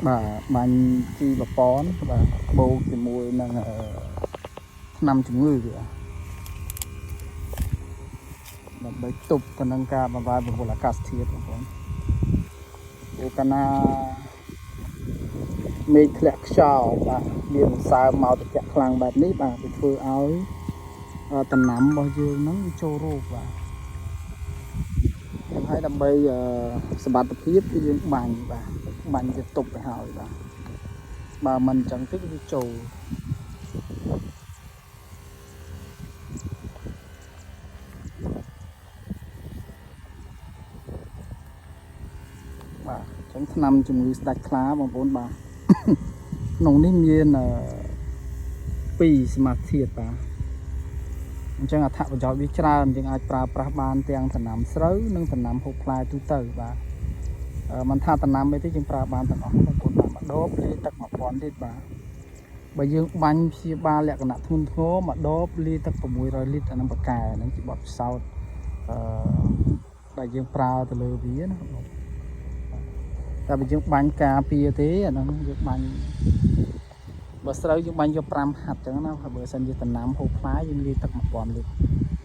បាទបាញ់ជីបប៉នបាទបូកជាមួយនឹងថ្នាំជំងឺបាទដើម្បីទប់ទៅនឹងការបំរែបំរួលអាកាសធាតុបងប្អូនព្រោះកាលណាមេឃធ្លាក់ខ្យល់បាទមានសើមមកត្រជាក់ខ្លាំងបែបនេះបាទវាធ្វើឲ្យដំណាំរបស់យើងហ្នឹងវាចូលរោគបាទហើយដើម្បីសុវត្ថិភាពគឺយើងបាញ់បាទបាញ់វាទប់ទៅហើយបាទបើមិនអញ្ចឹងទេគឺវាចូល បាទអញ្ចឹងថ្នាំជំងឺស្ដាច់ខ្លាបងប្អូនបាទ ក្នុងនេះមានពីរសមាសធាតុបាទអញ្ចឹងអត្ថប្រយោជន៍វាច្រើនយើងអាចប្រើប្រាស់បានទាំងដំណាំស្រូវនិងដំណាំហូបផ្លែទូទៅបាទមិនថាដំណាំអីទេយើងប្រើបានទាំងអស់បងប្អូនបាទមួយដបលាយទឹក1000លីត្របាទបើយើងបាញ់ព្យាបាលលក្ខណៈធ្ងន់ធ្ងរមួយដបលាយទឹក600លីត្រអានឹងបកែហ្នឹងជាបទពិសោធន៍អឺដែលយើងប្រើទៅលើវាណាបង តែបើយើងបាញ់ការពារទេអាហ្នឹងយើងបាញ់បើស្រូវយើងបាញ់យក5ហាត់ចឹងណាហើយបើសិនជាដំណាំហូបផ្លែយើងលាយទឹក1000លីត្រ។